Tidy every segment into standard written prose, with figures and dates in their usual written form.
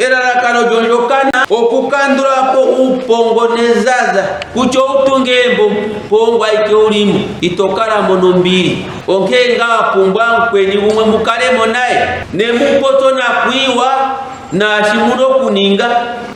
Elalakano lyondjokana okukandula po uupongo nezaza. Kutya owu tunge egumbo mpongo ayike wu li mo, ito kala mo nombili. Onkee ngaa wa pumbwa mukweni gumwe mu kale mo naye, ne mu popye onakuyiwa naashi mu na okuninga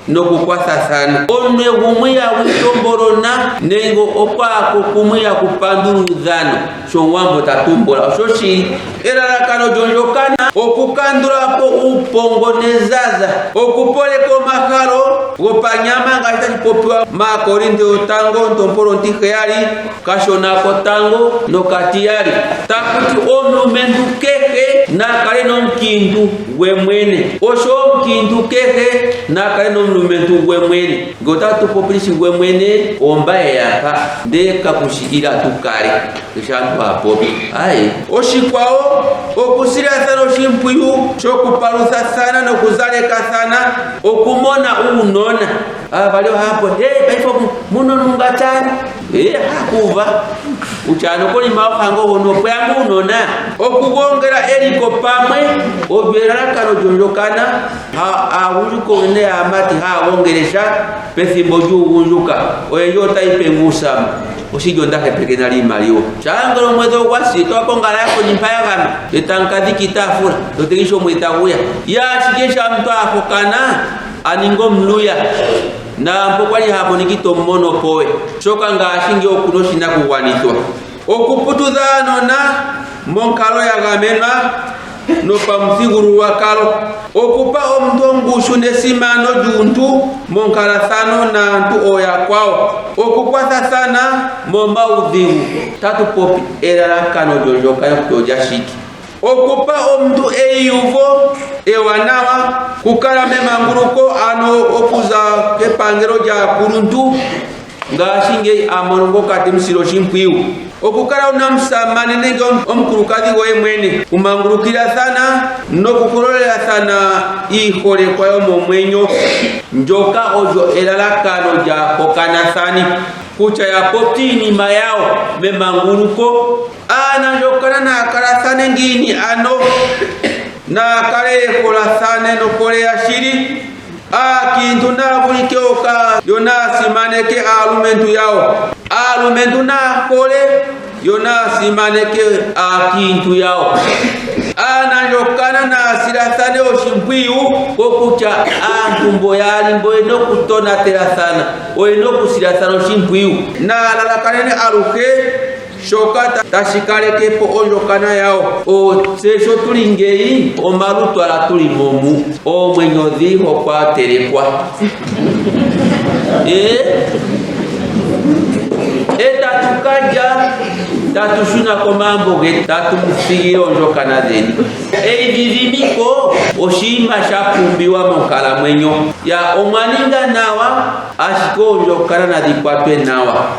nokukwathathana. Omunwe gumwe ihagu itombolona nenge okwaako kumwe ihaku pandula uudhano. Sho Omuwambo ta tumbula oshoshili. Elalakano lyondjokana okukandula po uupongo nezaza, okupoleka omahalo gopanyama ngaashi tashi popiwa mAakorinto yotango ontompolo ontiheyali kashona kotango nokatiyali, taku ti omulumentu kehe na kale nomukiintu gwe mwene, osho wo omukiintu kehe na kale nomulumentu gwe mwene. Ngele otatu popi shi gwe mwene, oomba ye ya pa, ndee kaku shi ila tu kale, ngaashi aantu haa popi. Aye. Oshikwawo, okusilathana oshimpwiyu shokupaluthathana nokuzalekathana, okumona uunona. Aavali ohaya popi, He, paife omu na uunona Eh, hakuuva kutya ano konima yohango hono opweya ngaa uunona. Okugongela eliko pamwe olyo elalakano lyondjokana. Aagundjuka unene yaamati haya gongele sha pethimbo lyuugundjuka. Oyendji otayi ipe ngaa uusama, oshili onda hepeke nale iimaliwa. Shaa ngele omwedhi ogwa si, to ya pongala yakweni mpa ya gama, e tamu ka dhika iitaafula, to tege ishewe omwedhi tagu ya. Ya ashike shaa omuntu a hokana, a ninga omuluya, naampo kwali ha monika ito mu mono po we, oshoka ngaashingeyi oku na oshinakugwanithwa. Okuputudha aanona monkalo ya gamenwa nopamuthigululwakalo. Okupa omuntu ongushu nesimano lyuuntu monkalathano naantu ooyakwawo. Okukwathathana momaudhigu. Tatu popi elalakano lyondjokana kutya olya shike. Okupa omuntu eiyuvo ewanawa, okukala memanguluko ano okuza kepangelo lyaakuluntu Ngashingeyi a mono ngoka te mu sile oshimpwiyu. Okukala wu na omusamane nenge omukulukadhi gwoye mwene, okumangulukilathana nokuhololelathana iiholekwa yomomwenyo, ndyoka olyo elalakano lyaahokanathani, kutya ya popye iinima yawo memanguluko. Aanandjokana naya kalathane ngiini ano? Naya kale ye holathane nohole yashili. Aakiintu naa vulike wo kaa yo naa simaneke aalumentu yawo. Aalumentu naa hole yo naa simaneke aakiintu yawo. Aanandjokana naa silathane oshimpwiyu kokutya aantu mbo yaali mbo ye na okutonatelathana, oye na okusilathana oshimpwiyu. Naa lalakanene aluhe shoka tashi kaleke po ondjokana yawo. Otse sho tu li ngeyi omalutwala tu li mo mu, oomwenyo dhiihokwa telekwa. Ee, e tatu ka lya, tatu shuna komaambo getu, tatu mu thigile oondjokana dheni. Eidhidhimiko oshinima sha pumbiwa monkalamwenyo. Ya, omwa ninga nawa, ashike oondjokana nadhi kwatwe nawa.